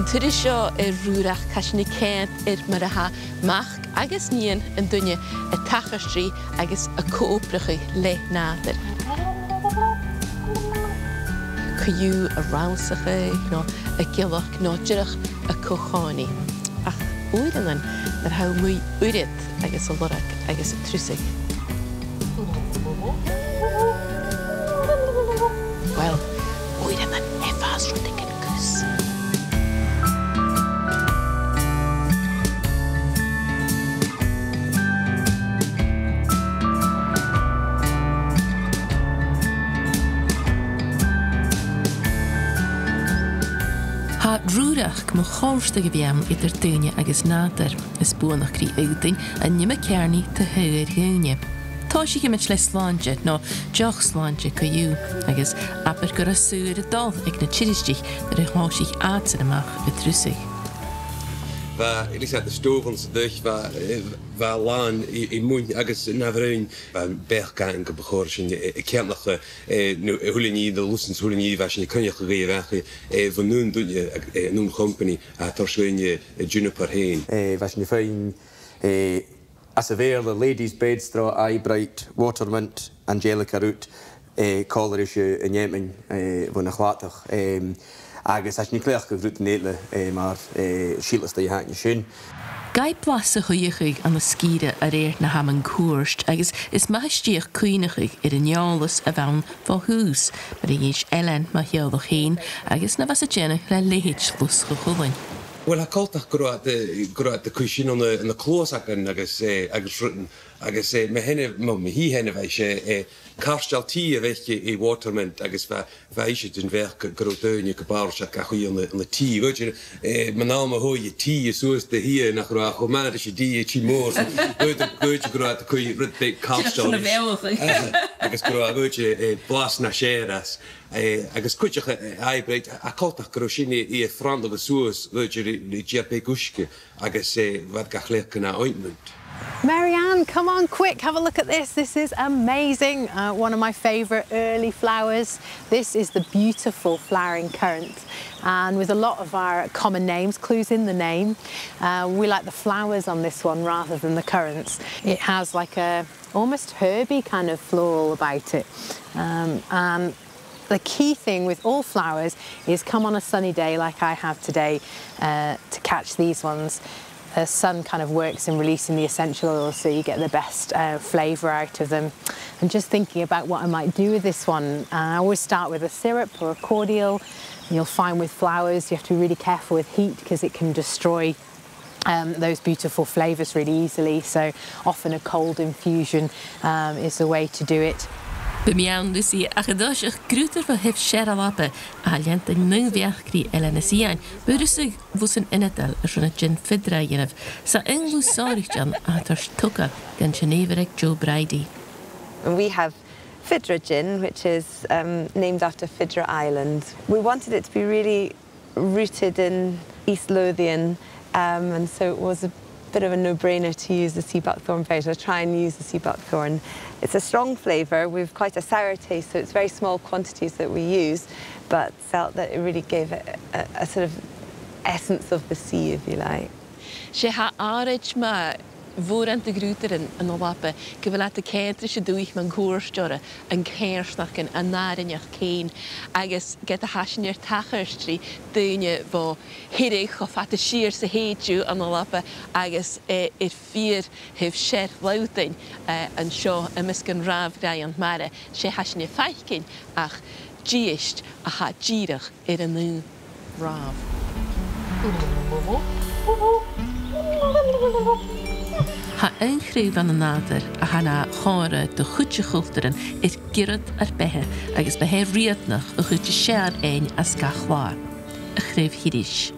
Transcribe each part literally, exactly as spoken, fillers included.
Turas seo air Rùrachd, tha sinn a' coimhead air mar a tha mac agus nighean an duine a' tachairt ri agus a' co-obrachadh le nàdar. Co-dhiù a' rannsachadh, no a' giolladh, no dìreach a' co-chòmhnaidh. Ach uaireannan, nuair a tha thu a-muigh uiread agus a' lorg agus a' trusadh. Uill, uaireannan, e fàs rudeigin gus. Tha Rùrachd mu chomhfhurtachd a bhith ann eadar daoine agus nàdar. Is buannachd ri aodann an iomadh ceàrnaidh taghadh air dhaoine. Tòisichidh sinn le slàinte, no deoch-slàinte co-dhiù, agus abair gun robh saothair a' dol aig na Tirisdich nuair a thòisich iadsan a-mach a' trusadh. Bha, leis a' stòbh anns an taigh, bha, eh, bha làn i, i muin agus na bhroinn, bha beachd againn gum bu chòir sinn, eh, eh, ceannaich, eh, no, eh, a h-uile nì, no lusan a h-uile nì, bha sinn a' coinneachadh gu bheil, eh, bhon aon duine, eh, an aon company a tha toirt dhuinn, eh, Juniper fhèin. Eh, bha sinn a' faighinn, eh, anns a' Bheurla, Ladies Bed Straw, Eye Bright, Watermint, Angelica Root, eh, còmhla ris an fheamainn, eh, bhon a' chladach. Em, agus tha sinn a' cleachdadh rudan eile, eh, mar, eh, sìl is dòigh a th' ann an sin. Gabhaidh blas a shuidheachadh ann an sgìre a rèir na tha mun cuairt, agus is math a stèidheachadh cuimhneachadh air an eòlas a bh' ann bho thùs, mar a dh'inns Ellen mu theaghlach fhèin, agus na bha e a' dèanamh le leithid Lus Cho-chulainn. Uill, tha coltach gun robh iad, eh, gun robh iad a' cur sin ann an, ann an cluasagan agus, eh, agus rudan. Agus, eh, mo sheanmhair, mo, mo shì-sheanmhair, eh, eh, cairteal tì a bh' aice, eh, Watermint, agus bha, bha ise den bheachd gu, gun robh daoine gu bàrr a' suidhe ga shuidhe ann an, ann an tì. Bheireadh, eh, mun àm a thagh i tì suas do thìr, nach robh e cho math ris an tì, tì mòr, so bheireadh, bheireadh gun robh iad a' cur rud beag cairteal ris. Agus gun robh e, bheireadh, eh, blas nas fheàrr às. Eh, agus cuideachd, eh, Eye Bright, tha coltach gun robh sin i, i a' franndadh suas, bheireadh, ri, ri tìr beag uisge, agus, eh, bha iad ga chleachdadh na ointment. Mary Ann, come on quick, have a look at this. This is amazing. Uh, one of my favourite early flowers. This is the beautiful flowering currant. And with a lot of our common names, clues in the name, uh, we like the flowers on this one rather than the currants. It has, like, a almost herby kind of floral about it. Um, and the key thing with all flowers is come on a sunny day like I have today, uh, to catch these ones. The sun kind of works in releasing the essential oils, so you get the best, uh, flavour out of them. I'm just thinking about what I might do with this one. Uh, I always start with a syrup or a cordial. You'll find with flowers, you have to be really careful with heat 'cause it can destroy um, those beautiful flavours really easily, so often a cold infusion, um, is the way to do it. B' e meanman Lucy, ach an toiseach, grùdar bho thaobh searrach a leantainn na bheachd ri Ellen is Iain, b' urrainn dhomh bhos an ionadail airson an t-sinnfhidre a dhèanamh, 's e an lùth sònraichte a tha toirt togail dhan t-seanmhair aig Jo Bridie. And we have Fidre Gin, which is, um, named after Fidre Island. We wanted it to be really rooted in East Lothian, um, and so it was a bit of a no-brainer to use the sea buckthorn berries, or try and use the sea buckthorn. It's a strong flavour, we've quite a sour taste, so it's very small quantities that we use, but felt that it really gave it a, a, a sort of essence of the sea, if you like. 'S e, tha àraid mu mhòran de ghrùdairean ann an Alba gu bheil iad a' ceangal ris an dùthaich mun cuairt orra, an coimhearsnachdan, an àrainneachd fhèin, agus ged a tha sinn air tachairt ri daoine bho Thiriodh cho fada siar 's a thèid thu ann an Alba agus, eh, air fìor thaobh sear Lodainn, eh, an seo am measg an ràmh-ghràidh mara, 's e tha sinn a' faicinn ach dithis a tha dìreach air an aon ràmh. Tha aon chraobh ann an nàdar a tha na chomharra do chuid de chultaran air giorrad ar beatha agus b' e riatanach a' chuid as fheàrr fhaighinn às gach latha, a' chraobh Thiriodh.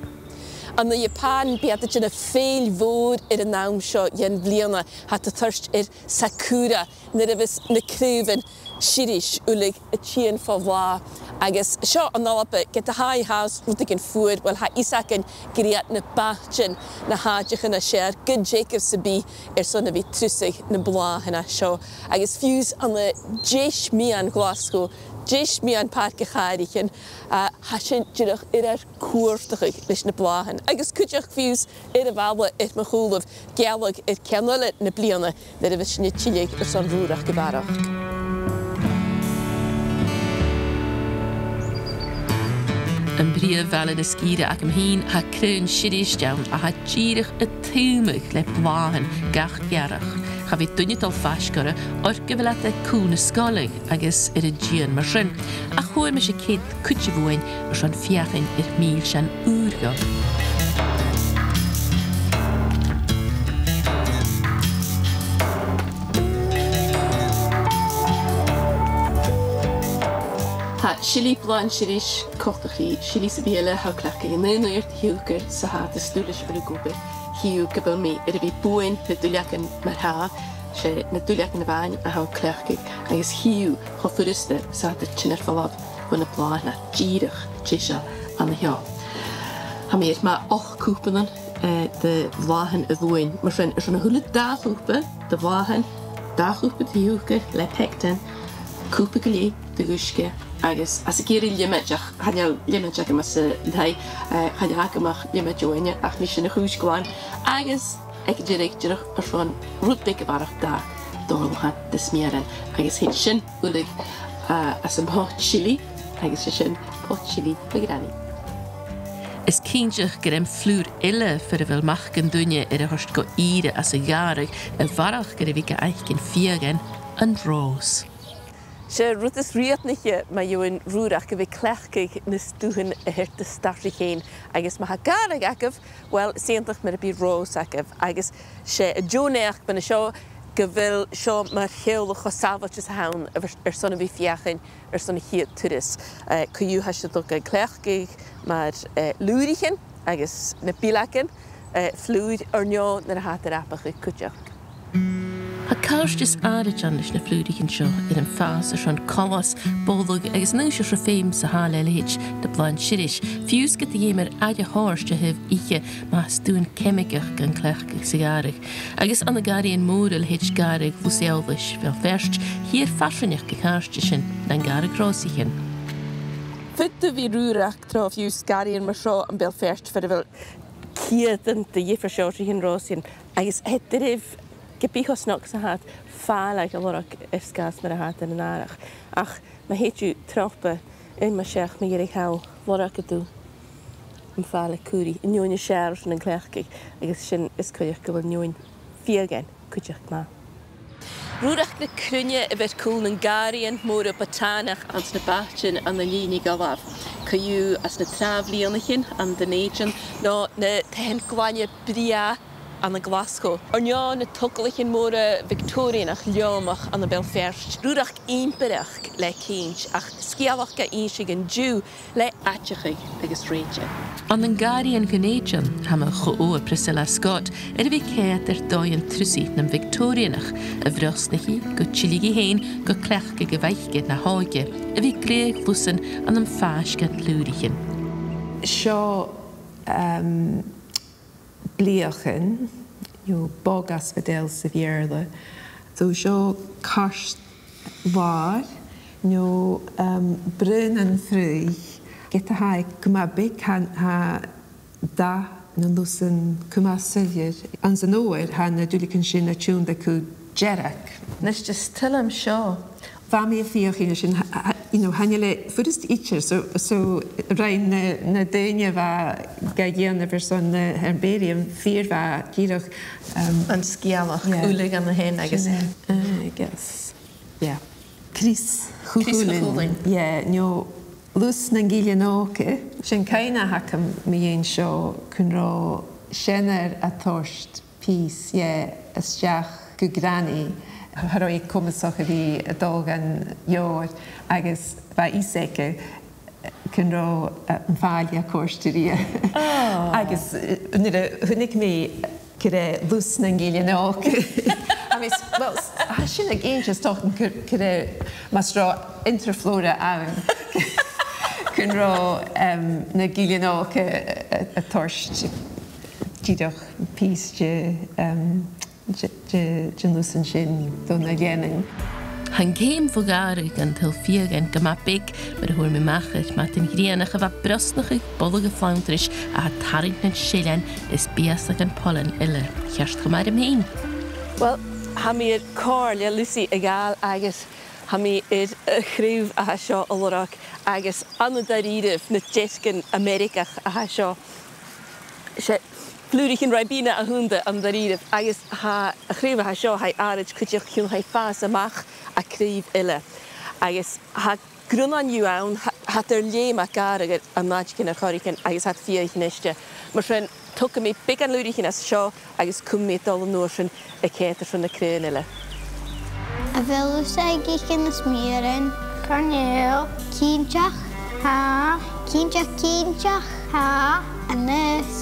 Ann an Iapan, bidh iad a' dèanamh fèill mhòr air an àm seo dhen bhliadhna, tha iad a' toirt air Sakura, nuair a bhios na craobhan Siris uile a' tighinn fo bhlàth, agus seo an Alba, ged a tha i fhathast rudeigin fuar, uill, tha fhios againn gur iad na bailtean na h-àiteachan as fheàrr, gun teagamh sam bith airson a bhith a' trusadh nam blàthan a tha seo. Agus fiù 's ann an deas-meadhan Ghlaschu, deas-meadhan Pàirc a' Chàraichean, a, tha sinn dìreach air ar cuartachadh leis na blàthan, agus cuideachd fiù 's air a' bhalla air mo chùlaibh, gealladh air ceann eile na bliadhna, nuair a bhios sinn a' tilleadh airson Rùrachd a bharrachd. Am prìomh bhaile na sgìre agam fhìn, tha craobhan Siris ann, a tha dìreach a' tuiteam le blàthan gach gearradh. Cha bhi duine a' dol faisg orra, oir gu bheil iad aig cùl na sgoile agus air an dìon mar sin. Ach fhuair mise cead cuide bhuainn airson feuchainn air mìlsean ùr dhomh. Tha silidh Blàths an Siris coltach ri silidh sam bith eile a tha a' cleachdadh an aon uiread de shiùcar 's a tha iad a' stiùireadh ris a' ghobair. Chì thu gu bheil mi air a bhith a' buain na duilleagan mar-thà, 's e na duilleagan a-mhàin a tha a' cleachdadh, agus chì thu cho furasta 's a tha iad a' tighinn air falbh bho na blàthan, dìreach deiseil an seo. Tha mi air mo ochd cupannan, eh, de bhlàthan a bhuain. Mar sin, airson a h-uile dà chupa de bhlàthan, dà chupa de shiùcar le pectin, cupa gu leth de dh'uisge, agus às a' chiad liomaid, ach chan eil liomaid agam às an taigh, eh, chan fhaigh mi ach liomaid uaine, ach nì sinn a' chùis glan, agus aig an deireadh, dìreach airson rud beag a bharrachd dà dh'òrlachan de smiaran, agus thèid sin uile, eh, anns a' phot silidh, agus 's e sin pot silidh mo ghranaidh. Is cinnteach gur e am flùr eile far a bheil mac an duine air a thoirt gu ìre anns a' ghàrradh a bharrachd air a bhith ga fhaicinn fiadhain, an ròs. 'S e rud as riatanaiche mu dheidhinn Rùrachd a bhith a' cleachdadh na stuthan a th' air do stairsnich fhèin, agus ma tha gàrradh agaibh, uill, 's iongantach mura bi ròs agaibh, agus 's e an deagh naidheachd mun a seo gu bheil seo mar theaghlach cho sàbhailte 's a th' ann a bh-, airson a bhith a' feuchainn airson a' chiad turas. Eh, co-dhiù, tha sinn a' dol ga cleachdadh mar, eh, fhlùraichean agus na bileagan, eh, flùir air neo nuair a tha iad air abachadh cuideachd. Tha càirdeas àraid ann leis na flùraichean seo, air am fàs airson coltas, bolg agus an aois airson feum 's a tha le leithid de Bhlàths an Siris, fiù 's ged a dh'fheumar aire thoirt a thaobh ithe ma tha stuthan ceimigeach gan cleachdadh sa ghàrradh. Agus ann an gàrraidhean mòra leithid Gàrradh Lus-Eòlais Bheul Feairt, chì thu farsaingeachd a' chàirdeis sin nan gàrradh ròsaichean. Faodaidh tu bhith Rùrachd tro fiù 's gàrraidhean mar seo am Beul Feairt far a bheil ceudan de dhiofar sheòrsaichean ròsaidhean, agus tha e doirbh, ge bith cho snog 's a tha iad, fàileadh a lorg air sgàth 's mar a tha iad ann an Àrach. Ach ma thèid thu troimhe aon no seachd mu dheireadh thall, lorgaidh tu am fàileadh cùbhraidh, an fheadhainn as fheàrr airson an cleachdadh, agus sin as coireach gu bheil an fheadhainn fiadhain cuideachd math. Rùrachd na Cruinne a bh' air cùl nan gàrraidhean mòra Botànach anns na bailtean ann an linn a' ghoilbh, co-dhiù anns na tràth-bhliadhnaichean ann an Dùn Èideann, no na taighean-glainne brèagha ann an Glaschu. Air neo na togalaichean mòra Bhictòrianach leòmach ann am Beul Feairt. Rùrachd ìmpireach le cinnt, ach sgeulachd ga innse an-diugh le aideachadh agus rèite. Ann an gàrraidhean Dhùn Èideann, tha mo cho-ogha Priscilla Scott air a bhith a' coimhead air dòighean trusaidh nam Bhictòrianach, a bhrosnaich i gu tilleadh i fhèin gu cleachdadh a bhaice na h-òige, a bhith a' gleidheadh lusan ann am fàisg an fhlùraichean. Seo, um, bleachan, no bog asphodel sa Bheurla. So seo cairt-làir, no, um, brùnan fraoich. Ged a tha e gu math beag, tha, tha dath nan lusan gu math soilleir. Anns an fhoghar, tha na duilleagan sin a' tionndadh gu dearg. Nis, just till am seo. Bha mi a' feuchainn sin, ha-, ha-, you know, chan eil e furasta idir, so, so rinn na, na daoine a bha ga dhèanamh airson na herbarium fìor mhath dìreach, um, an sgeulachd, yeah, uile gun a sin agus sin e. Ah, I guess. Yeah. Crios Chù Chulainn. Crios Chù Chulainn. Yeah, no Lus nan Gillean Òga. Sin cuimhne a th' agam mu dheidhinn seo, gun robh seanair a' toirt pìos, yeah, a-steach gu Granny, cha robh i comasach a bhith a' dol dhan leabhar, agus bha fhios aige gun robh, eh, am fàileadh a' còrdadh rithe. Oh. Agus, eh, nuair a chunnaic mi gur e Lus nan Gillean Òga Tha mi s-, well, s-, tha sin ag innse 's dòcha gur, gur e, mas robh Interflora ann, gun robh, em, na gillean òga a, a, a' toirt dìreach pìos de, em, de, de, de lusan sin do na leannain. Tha an ceum bho ghàrradh an tuill fiadhain gu math beag, mar a fhuair mi a-mach air madainn ghrèanach a bha a' brosnachadh bolg a' fhlanndrais a tha a' tarraing nan seillean is biasagan poilein eile. Cheart cho math rium fhìn. Well, tha mi air comhairle Lucy a ghabhail agus tha mi air a' chraobh a tha seo a lorg agus ann an da-rìribh na deiscean Ameireagach a tha seo. 'S e flùraichean Ribena a th' annta an da-rìribh, agus tha a' chraobh a tha seo, tha i àraid cuideachd, chionn tha i a' fàs a-mach à craobh eile. Agus tha grunnan dhiubh ann, tha, tha iad air leum a' gàrradh air an àiteigin air choreigin, agus tha iad fiadhaich a-niste. Mar sin, togaidh mi beagan flùraichean às a seo, agus cumaidh mi a' dol an uair sin a' coimhead airson na craobhan eile. A bheil thusa ag ithe na smiuran? Chan eil. Cinnteach? Tha. Cinnteach, cinnteach? Tha. A-nis.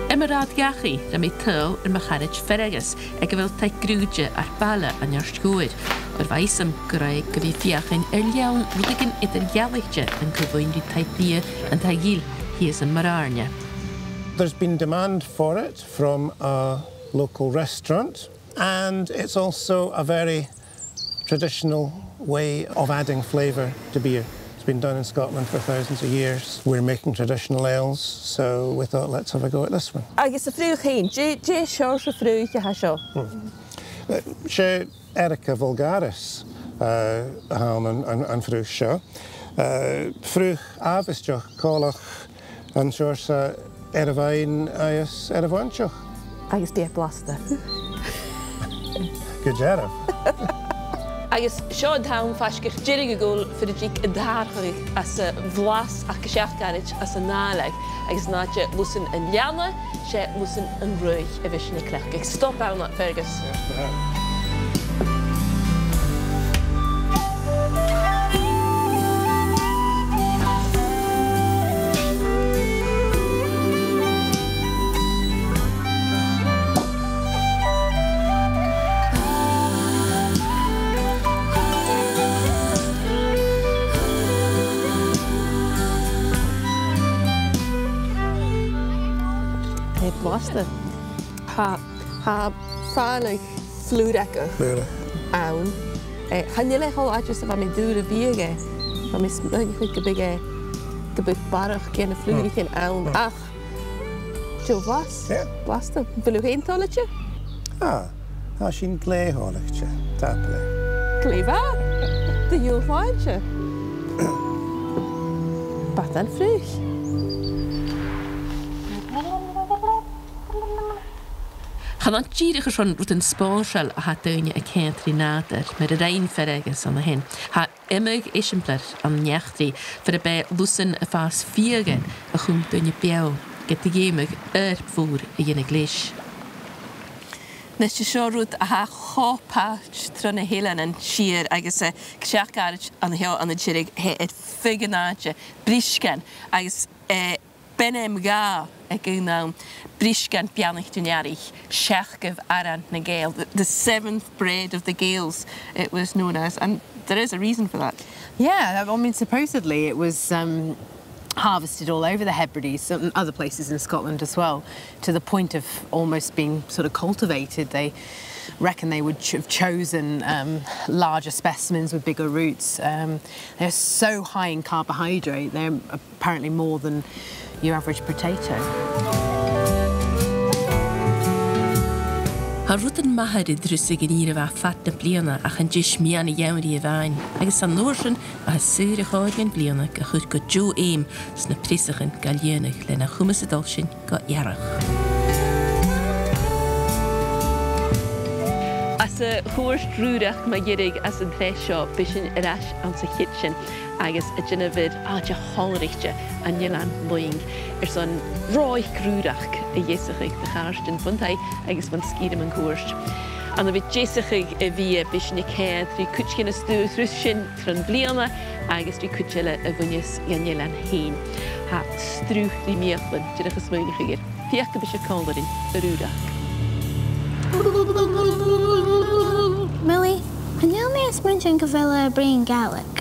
Air mo rathad dhachaigh, rinn mi tadhal air mo charaid Fergus, aig a bheil taigh-grùide ar baile an Eart Mhòir, oir bha fhios agam gun robh e gu bhith a' feuchainn air leann rudeigin eadar-dhealaichte an co-bhuain ri taigh-bìdh an Taigh Ghil shìos an Muir Àirne. There's been demand for it from a local restaurant, and it's also a very traditional way of adding flavour to beer. It's been done in Scotland for thousands of years. We're making traditional ales, so we thought, "Let's have a go at this one." Agus am fraoch fhèin, dè, dè seòrsa fraoich a tha seo? Hmm. Uh, 's e Erica vulgaris, uh, a th' ann an, an, an fraoch seo. Uh, fraoch àbhaisteach, coltach an seòrsa air a bheil e ann agus air a' mhòintich. Agus bidh e blasta. Gu dearbh. Agus seo an t-àm faisg air deireadh a ghabhail far an tig an t-atharrachadh anns a' bhlas ach gu seachd àraid anns an nàileag, agus an àite lusan an leanna, 's e lusan an fhraoich a bhios sinn a' cleachdadh. Stop ann, a Fergus. Tha e blasta. Tha, tha fàileadh flùraigeadh ann. Eh, chan eil e cho àrd 's a bha mi an dùil a bhiodh e. Bha mi a' smaoineachadh gum biodh e, gum biodh barrachd dhe na flùraichean ann. Ach, seo blas. Yeah. Blasta. A bheil thu fhèin toilichte? Ah, tha sinn glè thoilichte. Tapadh leibh. Glè mhath. Dè tha thu a' faighinn? Badan fraoich. Chan ann dìreach airson rudan spòrsail a tha daoine a' coimhead ri nàdar, mar a rinn Fergus an sin. Tha iomadh eisimpleir ann an eachdraidh far am biodh lusan a' fàs fiadhain a chum daoine beò, ged a dh'fheumadh oidhirp mhòr a dhèanamh leis. Nise, seo rud a tha cho pailt tro na h-eileanan siar agus, eh, gu seachd àraid an seo ann an Tiriodh, tha e air feadh an àite, briosgan, agus, eh, b' ainm dha aig aon àm briosgan beannaichte an earraich, seachdamh aran nan Gàidheal, the, the seventh bread of the Gaels it was known as, and there is a reason for that. Yeah, I mean, supposedly it was, um, harvested all over the Hebrides and other places in Scotland as well, to the point of almost being sort of cultivated. They reckon they would ch-, have chosen, um, larger specimens with bigger roots. Um, they're so high in carbohydrate, they're apparently more than your average potato. Tha rudan math air an trusadh an ìre mhath fad na bliadhna ach an teis-meadhan a dh'fheumadh a bhith ann, agus an uair sin, tha saoire chòir dhen bhliadhna ga chur gu deagh fheum 's na preasachan ga lìonadh le na chumas a' dol sinn gu earrach. Anns a' chuairt rùrachd mu dheireadh anns an t-sreath seo, bidh sinn air ais anns a' chidsin agus a' dèanamh air àite shònraichte an Eilein Luing airson reothadh rùrachd a dheasachadh do chàirdean bhon taigh agus bhon sgìre mun cuairt. Ann a bhith deasachadh a' bhiadh, bidh sinn a' coimhead ri cuid dhe na stuth a thruis sinn tron bhliadhna agus ri cuid eile a bhuineas dhan eilean fhèin. Tha sruth ri m' fhiaclan, dìreach a' smaoineachadh air. Feuch gum bi sibh còmhla rinn, a Rùrachd. Milly, chan eil mi a' smaointinn gu bheil e a' bruidhinn Gàidhlig.